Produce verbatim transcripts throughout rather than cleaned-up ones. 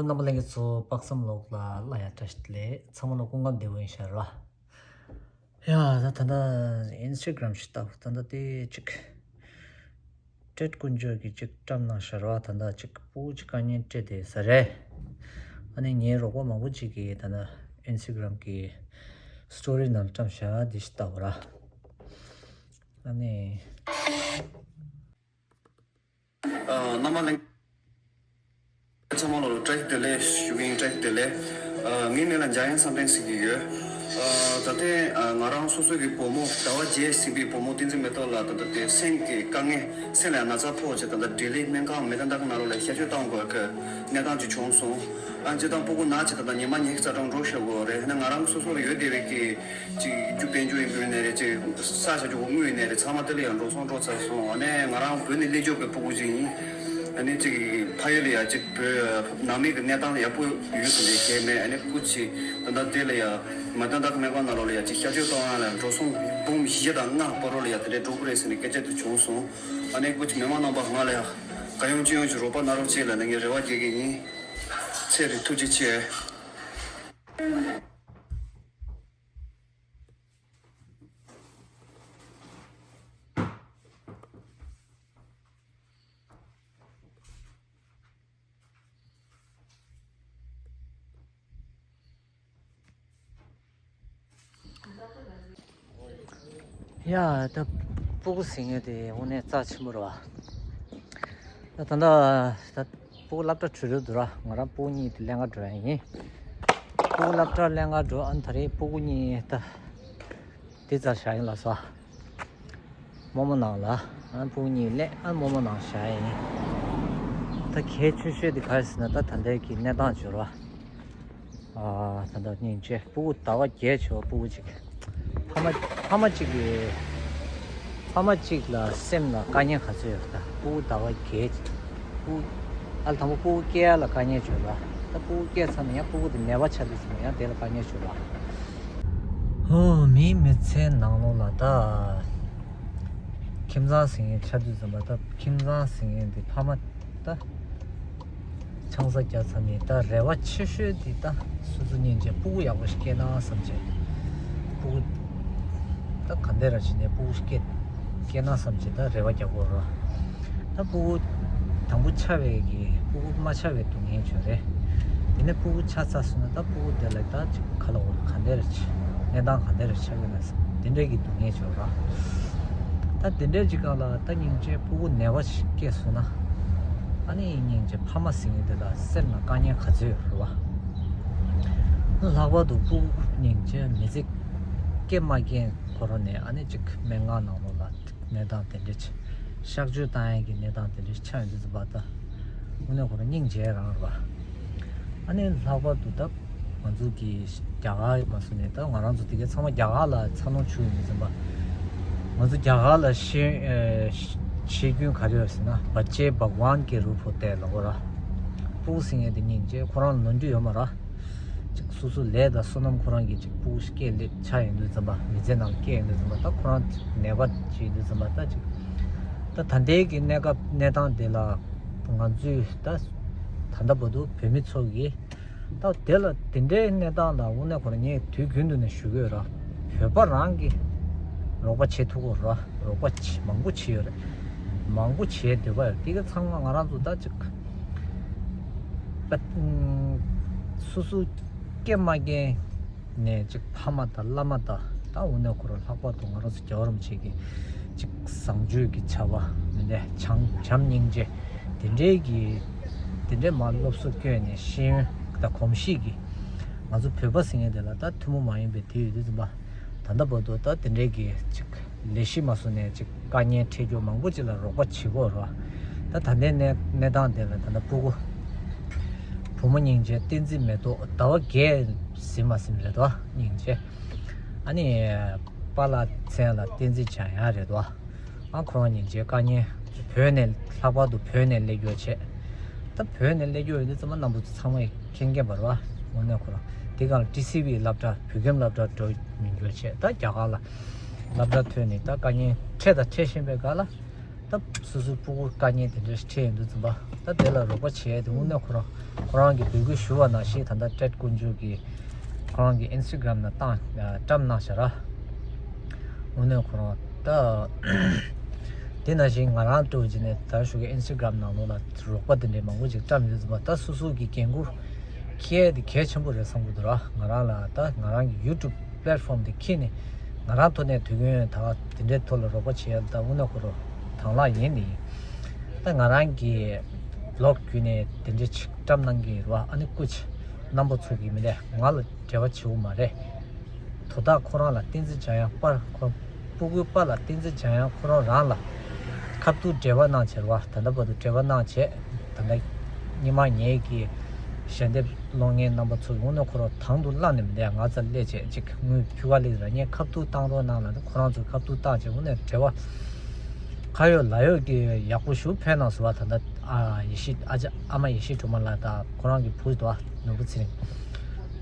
རྣམ་པ་ལྷན་རྒྱས་ཚོ་དཔག་བསམ་ལོག་ལ་སླར་ཡང་བཀྲ་ཤིས་བདེ་ལེགས། ཚང་མ་ལ་སྐུ་ཁམས་བདེ་པོ་ཡིན་ཤག་ར། ཡ་ད་ད་ལྟ་ཨིན་སི་ཊ་གྷི་རམ་ཞིག་ལྟ། ད་ལྟ་དེ་ཅིག་ཊེཌ་དཀོན་མཆོག་གིས་ཅིག་བཀྲམ་གནང་ཤག་ར། ད་ལྟ་ཅིག་སྤུ་གུ་ཅིག་དཀའ་ངལ་འཕྲད་བསྡད་ས་རེད། ཨ་ནི་ངའི་རོགས་པ་མང་པོ་ཅིག་གིས་ད་ལྟ་ཨིན་སི་ཊ་གྷི་རམ་གི་སི་ཊོ་རི་ནང་བཀྲམ་ཤག་འདི་ཞིག་ལྟ་བ་ར། ཨ་ནི། ཨ། རྣམ་པ་ལྷན་ཚང་མ་ལོ་ལ་བཀྲ་ཤིས་བདེ་ལེགས་ཞུ་གི་ཡིན། བཀྲ་ཤིས་བདེ་ལེགས། ཨ། ངའི་མིང་ལ་འཇམ་དབྱངས་བསམ་གཏན་ཟེར་གྱི་ཡོད། ཨ། ད་ལྟའི་ཨ་ང་རང་སོ་སོ་གི་བུ་མོ་ཟླ་བ་བརྒྱད་ཟིན་པའི་བུ་མོ་བསྟན་འཛིན་མེ་ཏོག་ལགས་ད་ལྟ་དེ་སེམས་ཀྱི་དཀའ་ངལ། སེམས་ལ་ན་ཚ་ཕོག་བྱས་ད་ལྟ་ལྡི་ལི་སྨན་ཁང་མི་ཏན་ཏག་ནང་ལོགས་ལ་གཤག་བཅོས་བཏང་དགོས་ཀྱི་གནས་སྟངས་ཅིག་བྱུང་སོང་། ཨ། སྤྱིར་བཏང་སྤུ་གུ་ན་བྱས་ད་ལྟ་ཉི་མ་ཉི་ཤུ་རྩ་གྲངས་འགྲོ་ཤོར་གི་ཡོད་རེད། ཡིན་ན་ང་རང་སོ་སོ་ལ་ཡོད་བསྡད་པའི་གི་ཅིག་རྒྱུ་དཔལ་འབྱོར་ཡིན་པའི་ནས་རེད། ཅིག་ས་ཆ་ཅིག་དངུལ་ཡིན་ནས་རེད། ཚང་མ་དེ་ལ་ཡང་འགྲོ་སོང་འགྲོ་ཚར་སོང་། ཨ་ནས་ང་རང་བོད་ནས་སླེབས་འབྱོར་པའི་སྤུ་གུ་ཅིག་ཡིན། ཨ་ནས་ཅིག་ཕ་ཡུལ་ལ་ཡང་ཅིག་བོད་ནང་མི་གི་གནས་སྟངས་ཡག་པོ་ཡོད་ཟེར་ནས་བཤད་མེད། ཨ་ནས་སྐུ་མཁྱེན་ད་ལྟ་དེ་ལ་ཡང་མི་ཏན་ཏག་སྨན་ཁང་ནང་ལོགས་ལ་ཡང་ཅིག་གཤག་བཅོས་གཏོང་ཡ་ལ་འགྲོ་སོང་འབུམ་བཞི་དང་ལྔ་བར་དུ་ལ་ཡང་དེ་འདྲའི་འགྲོ་གི་རེད་ཟེར་ནས་སྐད་ཆ་དེ་བྱུང་སོང་། ཨ་ནས་སྐུ་མཁྱེན་མི་མང་རྣམ་པ་ང་ལ་ཡང་གང་ཡོང་ཅི་ཡོང་ཅིག་རོགས་པ་གནང་རོགས་བྱེད་ལབ་ནས་ངས་རེ་བ་རྒྱག་གི་ཡིན། ཚེ་རིང་ཐུགས་རྗེ་ཆེ། ཡ་ད་སྤུ་གུ་ཟིན་ཡས་དེ་དངོས་གནས་རྩ་ཆེན་པོ་རེད་བ། ད་ད་ད་ད། སྤུ་གུ་སློབ་གྲྭ་གྲོལ་རྒྱུ་འདུག་ར། ང་རང་སྤུ་གུ་གཉིས་དེ་ལེན་ག་འགྲོ་ཡ་ཡིན། སྤུ་གུ་སློབ་གྲྭ་ལེན་ག་འགྲོ། ཨ་ནི་ད་རེས་སྤུ་གུ་གཉིས་ད་དེ་རྩར་བཞག་ཡིན་ལགས་སོ། རྨོ་མོ་ནང་ལ། ཨ་ནི་སྤུ་གུ་གཉིས་ལེན། ཨ་ནི་རྨོ་མོ་ནང་བཞག་ཡ་ཡིན། ད་གལ་ཆེ་ཤོས་དེ་ག་རེ་ཟེར་ན་ད་ད་ལྟའི་གི་གནས་སྟངས་འབྱོར་བ། ཨ། ད་ལྟ་སྙིང་རྗེ། སྤུ་གུ་ཟླ་བ་བརྒྱད་བྱས་པ་སྤུ་གུ་གཅིག་ཕ་མ་ཕ་མ་གཅིག་གིས་ཕ་མ་གཅིག་ལ་སེམས་ལ་དཀའ་ངལ་ག་ཚོད་ཡོད་ད། སྤུ་གུ་ཟླ་བ་བརྒྱད། སྤུ་གུ་ཨ་ལ་དང་པོ་སྤུ་གུ་སྐྱེ་ཡ་ལ་དཀའ་ངལ་བྱུང་ལ། ད་སྤུ་གུ་སྐྱེས་ཚར་ནས་ཡང་སྤུ་གུ་དེ་ནད་པ་ཆགས་དུས་ཙམ་ཡང་དེ་ལ་དཀའ་ངལ་བྱུང་ལ། ཧོ། མིའི་མི་ཚེའི་ནང་ལོགས་ལ་ད་ཁྱིམ་ཚང་ཟེར་མཁན་ཆགས་དུས་ཙམ་པ་ད་ཁྱིམ་ཚང་ཟེར་མཁན་དེ་ཕ་མ་ད། ཆང་ས་རྒྱག་ཚར་ནས་ད་རེ་བ་ཆེ་ཤོས་དེ་ད་སོ་སོ་སྙིང་རྗེ་སྤུ་གུ་ཡག་པོ་ཞིག་སྐྱེས་ན་བསམ་བྱས། སྤུ་གུ་ད་ག་འདྲ་ར་བྱས་ནས་སྤུ་གུ་ཞིག་སྐྱེས་སྐྱེས་ན་བསམ་བྱས་ད་རེ་བ་རྒྱག་དགོས་ར། ད་སྤུ་གུ་དང་པོ་ཆགས་པའི་གི་སྤུ་གུ་མ་ཆགས་པའི་སྡུག་བསྔལ་བྱུང་རེད། དེ་ནས་སྤུ་གུ་ཆགས་ཚར་སོང་ན་ད་སྤུ་གུ་དེ་ལ་ད་ཅིག་ག་ལ་འོ་ག་འདྲ་ར་བྱས་གནས་སྟངས་ག་འདྲ་ར་ཆགས་ཡོད་ན་བསམ་དེ་འདྲའི་གི་སྡུག་བསྔལ་བྱུང་ར། ད་དེ་འདྲའི་ཅིག་སྒང་ལ་ད་སྙིང་རྗེ་སྤུ་གུ་ནད་པ་ཞིག་སྐྱེས་སོང་ན། ཨ་ནི་སྙིང་རྗེ་ཕ་མ་ཟེར་མཁན་དེ་ལ་སེམས་ལ་དཀའ་ངལ་ག་ཚོད་ཡོད་རེད་བ། ལྷག་པར་དུ་སྤུ་གུ་སྙིང་རྗེ་མི་ཚེ་སྐྱེལ་མ་སྐྱེལ་ཁོ་རང་ནས་ཨ་ནི་ཅིག་སྨན་ཁང་ནང་ལོགས་ལ་གནས་སྟངས་དེ་འདྲ་ཅིག་གཤག་བཅོས་བཏང་ཡས་ཀྱི་གནས་སྟངས་དེ་འདྲ་ཆགས་ཡོང་དུས་ཙམ་པ་ད་དངོས་གནས་ཁོ་རང་སྙིང་རྗེ་རང་རེད་བ། ཨ་ནི་ལྷག་པར་དུ་ད་ང་ཚོ་གི་རྒྱ་གར་མ་སོང་ནས་ད་ང་རང་ཚོ་དེ་གའི་ཚང་མ་རྒྱ་གར་ལ་འཚར་ལོངས་བྱུང་ཡོད་མི་ཚང་པ། ང་ཚོ་རྒྱ་གར་ལ་ཤེས་ཨེ་ཤེས་རྒྱུན་ག་རེ་ཡོད་ཟེར་ན་བ་ཅེ་བྷག་ཝན་གྱི་རུ་ཕོ་ཏེ་ལ་གོ་ར། སྤུ་གུ་ཟེར་མཁན་དེ་སྙིང་རྗེ་ཁོ་རང་ལ་ནོར་འཁྲུལ་ཡོད་མ་ར། ཅིག་སོ་སོ་ལས་དང་བསོད་ནམས་ཁོ་རང་གིས་ཅིག་སྤུ་གུ་ཞིག་སྐྱེས་ལེ་ཆགས་ཡོང་དུས་ཙམ་པ་མི་ཚེ་ནང་སྐྱེས་ཡོང་དུས་ཙམ་པ་ད་ཁོ་རང་ནད་པ་བྱེད་དུས་ཙམ་པ་ད་ཅིག་ད་ད་ལྟའི་གི་གནས་སྐབས་གནས་སྟངས་དེ་ལ་ང་ཚོས་ད་ད་ལྟ་བར་དུ་བོད་མི་ཚོ་གིས། ད་དེ་ལ་དེ་འདྲའི་གནས་སྟངས་ལ་དངོས་གནས་ཁོ་རང་ངས་དུས་རྒྱུན་དུ་ནས་ཞུ་གི་ཡོད་ར། བོད་པ་རང་གིས་རོགས་པ་བྱེད་ཐུབ་ཀྱི་ར། རོགས་པ་བྱེད་མང་པོ་བྱེད་ཡོད་རེད། མང་པོ་བྱེད་འདོད་པ་ཡོད་དེ་ག་ཚང་མ་ང་རང་ཚོ་ད་ཅིག་ད་སོ་སོ་སྐྱེ་མ་རྒན་ནས་ཅིག་ཕ་མ་དང་བླ་མ་དང་ད་དངོས་གནས་ཁོ་རང་ལྷག་པར་དུ་ང་རང་ཚོ་རྒྱལ་བ་རིན་པོ་ཆེ་གི་ཅིག་བཟང་སྤྱོད་ཀྱི་བྱ་བ་མི་འདྲ་བྱམས་བྱམས་སྙིང་རྗེ། དེ་འདྲའི་གི་དེ་འདྲའི་མར་སློབ་གསོ་བསྐྱོན་ནས་ཤེས་ཡོན་དང་གོམས་གཤིས་ཀྱི་ང་ཚོ་བོད་པ་ཟེར་མཁན་དེ་ལ་ད་ཐུན་མོང་མ་ཡིན་པའི་དེ་ཡོད་དུས་ཙམ་པ། ད་ལྟ་བར་དུ་ད་དེ་འདྲའི་གི་ཅིག་ལས་གཞི་མ་བཟུང་ནས་ཅིག་དཀའ་ངལ་འཕྲད་རྒྱུ་མང་པོ་ཅིག་ལ་རོགས་པ་བྱེད་དགོས་ར། ད་ད་ལྟའི་གནས་གནས་སྟངས་དེ་ལ་ད་ལྟ་སྤུ་གུ་བུ་མོ་སྙིང་རྗེ་བསྟན་འཛིན་མེ་ཏོག་ཟླ་བ་བརྒྱད་ཟིན་མ་ཟིན་རེད་དོ། སྙིང་རྗེ་ཨ་ནི་པཱ་ལགས་མཚན་ལ་བསྟན་འཛིན་འཇམ་དབྱངས་རེད་དོ། ཨ་ཁོ་རང་སྙིང་རྗེ་དཀའ་ངལ་བོད་ནས་ལྷག་པར་དུ་བོད་ནས་སླེབས་རྒྱུ་བྱས། ད་བོད་ནས་སླེབས་རྒྱུ་ཡོད་དུས་ཙམ་པ་རྣམ་པ་ཚོ་ཚང་མས་མཁྱེན་མཁྱེན་པ་རེད་བ། དངོས་གནས་ཁོ་རང་དེ་སྒང་ལ་ཊི་སི་ཝི་སློབ་གྲྭ་བོད་ཁྱིམ་སློབ་གྲྭ་འགྲོ་མི་འགྱུར་བྱས་ད་རྒྱ་གར་ལ་སློབ་གྲྭ་ཐོན་ནས་ད་དཀའ་ངལ་འཕྲད་དང་འཕྲད་བཞིན་པའི་སྒང་ལ་ ད་སོ་སོའི་སྤུ་གུ་དཀའ་ངལ་དེ་འདྲ་ཞིག་འཕྲད་ཡོང་དུས་ཙམ་པ་ད་དེ་ལ་རོགས་པ་བྱེད་ཡས་དེ་དངོས་གནས་ཁོ་རང་ཁོ་རང་གི་འབོད་སྐུལ་ཞུ་བ་ནང་བཞིན་ད་ལྟ་ཏྲེད་དཀོན་མཆོག་གིས་ཁོ་རང་གི་ཨིན་སི་ཊ་གྷ་རམ་ནང་བཏང་བཀྲམ་གནང་བཞག་ར། དངོས་གནས་ཁོ་རང་ད་དེ་ནང་བཞིན་ང་རང་སྤྲོ་བྱས་ནས་ད་ཞུ་གི་ཨིན་སི་ཊ་གྷ་རམ་ནང་ལོགས་ལ་རོགས་པ་དེ་འདྲའི་མང་པོ་ཅིག་བཀྲམ་ཡོད་ཙམ་པ་ད་སོ་སོ་གི་འགན་འཁུར་འཁྱེར་ཡས་དེ་གལ་ཆེན་པོ་རེད་བསམ་གི་འདུག་ར། ང་རང་ལ་ད་ང་རང་གི་ཡུ་ཊུབ་པི་ལེཊ་ཕོམ་དེ་འཁྱེར་ནས་ང་རང་ཐོག་ནས་དུས་རྒྱུན་ད་དེ་འདྲའི་ཐོག་ལ་རོགས་པ་བྱེད་ཡ་ད་དངོས་གནས་ཁོ་རང་དང་བླངས་ཡིན་ནི་ཡིན། ད་ང་རང་གི་བི་ལོག་བརྒྱུད་ནས་དེ་འདྲའི་ཅིག་བཀྲམ་གནང་གི་རེད་བ། ཨ་ནི་སྐུ་མཁྱེན་རྣམ་པ་ཚོ་གི་མི་འདྲ་ང་ལ་འབྲེལ་བ་བྱེད་དགོས་མ་རེད། དོ་བདག་ཁོ་རང་ལ་བསྟན་འཛིན་འཇམ་དབྱངས་པར་ཁོ་སྤུ་གུའི་པཱ་ལགས་བསྟན་འཛིན་འཇམ་དབྱངས་ཁོ་རང་རང་ལ་ཁ་ཐུག་འབྲེལ་བ་གནང་བྱས་རེད་བ། ད་ལྟ་བར་དུ་འབྲེལ་བ་གནང་བྱས་ད་ལྟ་སྔོན་མ་ངེད་ཀྱི་ཞལ་འདེབས་སློང་མཁན་རྣམ་པ་ཚོ་དངོས་གནས་ཁོ་རང་དང་དུ་བླངས་ནས་མི་འདུག་ང་རྩར་སླེབས་བྱས་ཅིག་དངུལ་ཕུལ་བ་ལེགས་ར་ངས་ཁ་ཐུག་བཏང་རོགས་གནང་ལབ་ནས་ཁོ་རང་ཚོས་ཁ་ཐུག་བཏང་བྱས་དངོས་གནས་འབྲེལ་བ་ཁ་ཡོད་ལག་ཡོད་ཀྱི་ཡག་པོ་ཞིག་ཕན་གནང་སོང་བ། ད་ལྟ་ཨ་ཡེ་ཤེས་ཨ་ཅག་ཨ་མ་ཡེ་ཤེས་སྒྲོལ་མ་ལགས་དང་ཁོ་རང་གི་བུ་དང་ནོར་བུ་ཚེ་རིང་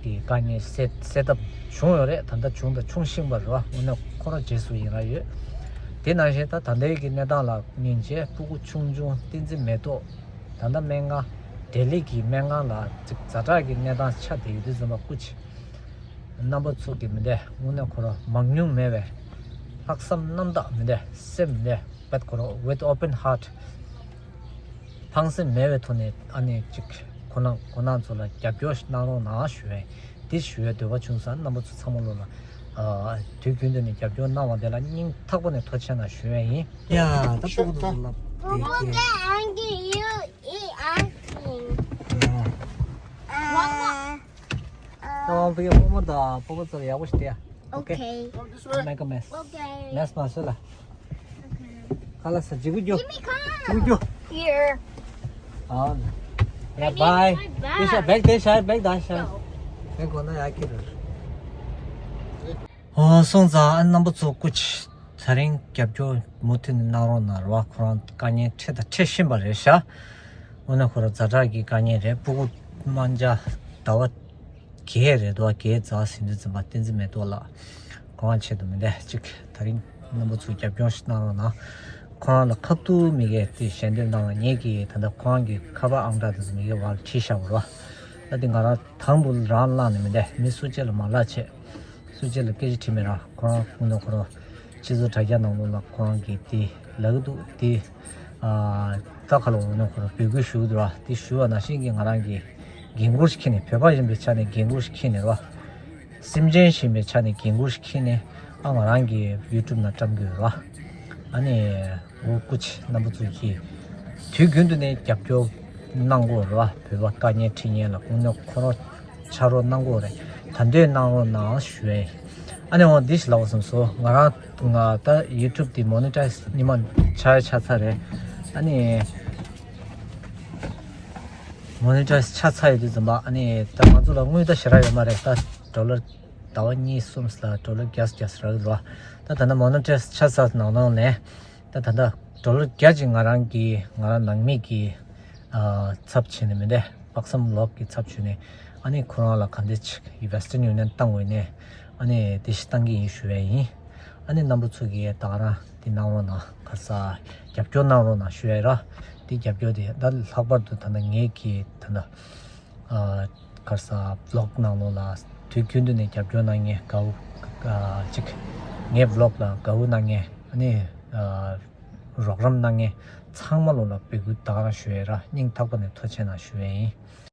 གི་དཀའ་ངལ་སེལ་སེལ་ཐབས་བྱུང་ཡོད་རེད། ད་ལྟ་བྱུང་དང་འབྱུང་བཞིན་པ་རེད་བ། དངོས་གནས་ཁོ་རང་རྗེས་སུ་ཡི་རང་ཡོད། དེ་ནང་བཞིན་ད་ད་ལྟའི་གི་གནས་སྟངས་ལ་ཉན་བྱས་སྤུ་གུ་ཆུང་ཆུང་བསྟན་འཛིན་མེ་ཏོག་ད་ལྟ་སྨན་ཁང་ལྡི་ལི་གི་སྨན་ཁང་ལ་ཅིག་ཛ་དྲག་གི་གནས་སྟངས་ཆགས་བསྡད་ཡོད་དུས་ཙམ་པ་སྐུ་མཁྱེན་རྣམ་པ་ཚོ་གི་མི་འདྲ་དངོས་གནས་ཁོ་རང་མང་ཉུང་མེད་པའི་ལྷག་བསམ་རྣམ་དག་མི་འདྲ་སེམས་མི་འདྲ་བད་ཁོ་རང་with open heart ཕངས་སེམས་མེད་པའི་ཐོག་ནས་ཨ་ནི་ཅིག་ཁོ་ན་ཁོ་ན་ཚོ་ལ་རྒྱབ་སྐྱོར་ཞིག་གནང་རོགས་གནང་ཞུ་བའི་འདི་ཞུ་བའི་འདོད་པ་བྱུང་ཙང་རྣམ་པ་ཚོ་ཚང་མ་ལོ་ལ་ཨ་དུས་རྒྱུན་དུ་ནས་རྒྱབ་སྐྱོར་གནང་བ་དེ་ལ་སྙིང་ཐག་པ་ནས་ཐུགས་རྗེ་ཆེ་གནང་ཞུ་བའི་ཡིན། ཡ་ད་ཤོག་ཏུ་ལབ་དེ་Papa, can you eat ice cream? ཡ། ད་བང་བུ་ཡ་པོ་མོ་དང་པོ་པོ་ཚོ་ལ་ཡག་པོ་ཞིག་སྟེར་ཡ། Okay. Okay. Make a mess. Okay. Mess མ་བཟོས་ལ། Okay. ཁ་ལག་ཟ་ཅིག་གུ་རྒྱུ། Give me ཁ། ཅིག་གུ་རྒྱུ། Here. ཨ། ཡ། I need my bag. དེ་ཤ་བེག་དེ་ཤ་བེག་ད་ཤ། བེག་གོ་ན་ཡ་ཁྱེར་རོ། ཨོ་སོང་ཙང་ཨ་རྣམ་པ་ཚོ་སྐུ་མཁྱེན་ཚེ་རིང་རྒྱབ་སྐྱོར་མུ་མཐུད་ནས་གནང་རོགས་གནང་རོགས། ཁོ་རང་དཀའ་ངལ་འཕྲད་དང་འཕྲད་བཞིན་པ་རེད་ཤག་དངོས་གནས་ཁོ་རང་ཛ་དྲག་གི་དཀའ་ངལ་རེད། སྤུ་གུ་དམར་འབྱར་ཟླ་བ་བརྒྱད་རེད་དོ། བརྒྱད་ཙམ་ཟིན་དུས་ཙམ་པ་བསྟན་འཛིན་མེ་ཏོག་ལགས་ཁོ་རང་ཆེད་དུ་མི་འདྲ་ཅིག་ད་རིང་རྣམ་པ་ཚོས་རྒྱབ་སྐྱོར་ཞིག་གནང་རོགས་གནང་། ཁོ་རང་ལ་ཁ་ཐུག་མི་གས་དེ་ཞལ་འདེབས་གནང་བ་ངེད་ཀྱིས་ད་ལྟ་ཁོ་རང་གི་ཁ་པར་ཨང་གྲངས་དེ་ཚོ་མི་གས་བར་ལ་བྲིས་བཞག་པ་རེད་བ། ད་དེ་ང་རང་དང་དུ་རང་བླངས་ནས་མི་འདྲ་མི་སུ་གཅིག་ལ་མ་ལབ་བྱས། སུ་གཅིག་ལ་སྐད་ཆ་དྲིས་མེད་ར། ཁོ་རང་དངོས་གནས་ཁོ་རང་སྤྱི་ཚོགས་དྲ་རྒྱ་ནང་ལོགས་ལ་ཁོ་རང་གིས་དེ་ལབ་ཀྱི་འདུག་དེ་ཨ་ད་ཁ་ལོ་དངོས་གནས་ཁོ་རང་འབོད་སྐུལ་ཞུ་གི་འདུག་ར། དེ་ཞུ་བ་ནང་བཞིན་གྱི་ང་རང་གིས་འགན་འཁུར་ཞིག་འཁྱེར་ནས་བོད་པ་ཡིན་པའི་ཆ་ནས་འགན་འཁུར་ཞིག་འཁྱེར་ནས་ར། སེམས་ཅན་ཞིག་ཡིན་པའི་ཆ་ནས་འགན་འཁུར་ཞིག་འཁྱེར་ནས་ཨ་ང་རང་གི་ཡུ་ཊུབ་ནང་བཀྲམ་གྱི་ཡོད་ར། ཨ་ནི། འོ་སྐུ་མཁྱེན་རྣམ་པ་ཚོ་གིས་དུས་རྒྱུན་དུ་ནས་རྒྱབ་སྐྱོར་གནང་དགོས་རེད་བ། བོད་པ་དཀའ་ངལ་འཕྲད་མཁན་ལ་དངོས་གནས་ཁོ་རང་ཕྱག་རོགས་གནང་དགོས་རེད། ད་འདོད་གནང་རོགས་གནང་ཞུ་ཡས་ཡིན། ཨ་ནི་འོ་འདི་ཞིག་ལབ་བསམ་སོང་། ང་རང་ང་ད་ཡུ་ཊུབ་དེ་མོ་ནི་ཊའི་ཛི་ཉི་མ་ཆགས་ཆགས་ཚར་རེད། ཨ་ནི་མོ་ནི་ཊའི་ཛི་ཆགས་ཚར་ཡོད་དུས་ཙམ་པ་ཨ་ནི་ད་ང་ཚོ་ལ་དངུལ་ད་ཞེ་དྲག་ཡོད་མ་རེད། ད་ཌོ་ལར་ཟླ་བ་གཉིས་གསུམ་ལ་ཌོ་ལར་བརྒྱ་བརྒྱ་རག་གི་རེད་བ། ད་ད་ལྟ་མོ་ནི་ཊའི་ཛི་ཆགས་ཚར་ནང་ནང་ནས། ད་ད་ལྟ་ཌོ་ལར་བརྒྱ་ཅིག་ང་རང་གི་ང་རང་ནང་མི་གི་ཨ་ཚབ་བྱས་ནས་མི་འདྲ་དཔག་བསམ་ལོག་གི་ཚབ་བྱས་ནས་ཨ་ནི་ཁོ་རང་ལ་ག་འདྲ་ཅིག་ཝེ་སི་ཊརན་ཡུ་ནི་ཡན་བཏང་དགོས་ནས་ཨ་ནི་དེ་ཞིག་བཏང་གི་ཡིན་ཞུ་བ་ཡིན། ཨ་ནི་རྣམ་པ་ཚོ་གིས་ད་ག་རང་དེ་གནང་རོགས་གནང་། ག་རེ་ཟ་རྒྱབ་སྐྱོར་གནང་རོགས་གནང་ཞུ་བ་ཡིན་ར། དེ་རྒྱབ་སྐྱོར་དེ་ད་ལྷག་པར་དུ་ད་ལྟ་ངེད་ཀྱི་ད་ལྟ་ཨ་ག་རེ་ཟ་བི་ལོག་ནང་ལོགས་ལ་དུས་རྒྱུན་དུ་ནས་རྒྱབ་སྐྱོར་གནང་མཁན་དགའ་བོ་ཨ་ཅིག་ངའི་བི་ལོག་ལ་དགའ་བོ་གནང་མཁན་ཨ་ནི་ཨ་རོགས་རམ་གནང་མཁན་ཚང་མ་ལོ་ལ་འབོད་སྐུལ་ད་ག་རང་ཞུ་ཡས་ར། སྙིང་ཐག་པ་ནས་ཐུགས་རྗེ་ཆེ་གནང་ཞུ་ཡས་ཡིན།